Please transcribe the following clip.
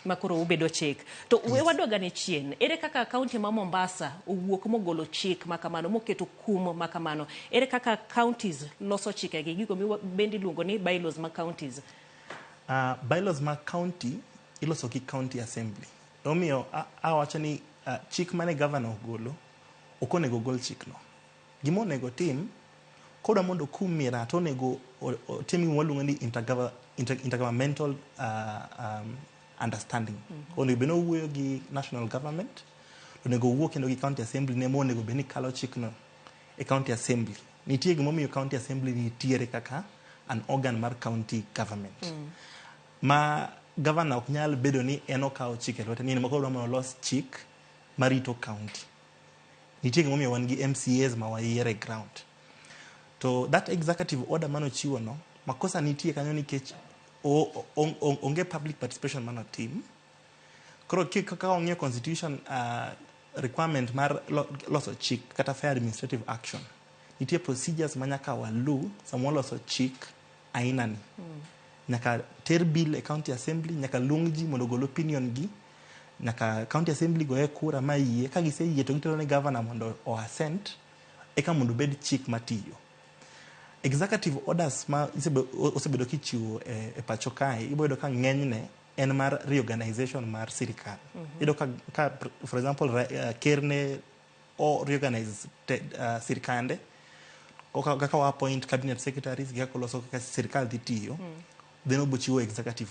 Ma koro obedo chik. To we wadog ane chien. Ere kaka kaunti ma Mombasa owuok mogolo chik ma kamano, moketo kum ma kamano? Ere kaka counties loso chikegi, gigo bende iluongo ni bylaws mag counties? Bylaws mag county iloso gi county assembly. Omiyo awacho ni chik mane governor ogolo ok onego ogol chikno. Gima onego tim kodwa mondo okum miraa, to onego otim gima waluongo ni intergovernmental understanding. Onego bed ni owuoyo gi national government, onego owuo kendo gi county assembly ne monego bed ni kalo chikno e county assembly. Nitie gimomiyo county assembly nitiere kaka an organ mar county government. Ma governor ok nyal bedo ni en okawo chik e lwete ni en ema koro odwa mondo olos chik marito county. Nitie gimomiyo wan gi MCAs ma wayiero e ground. To that executive order manochiwo no, makosa nitie kanyo nikech onge public participation manotim. Koro kaka wang'iyo constitution, requirement mar loso chik kata fair administrative action, nitie procedures ma nyaka walu sama waloso chik aina ni. Nyaka ter bill e county assembly, nyaka luong ji mondo ogol opinion gi, nyaka county assembly goye kura ma yie. Ka giseyie to gitero ne governor mondo o assent, eka mondo obed chik matiyo. Executive orders ma osebedo kichiwo e pacho kae, ibiro yudo ka ng'enyne en mar reorganization mar sirikal. Iyudo ka for example, ker ne o reorganize sirikande kaka wa appoint cabinet secretaries gi kaka oloso kaka sirikal dhi tiyo, then obo chiwo executive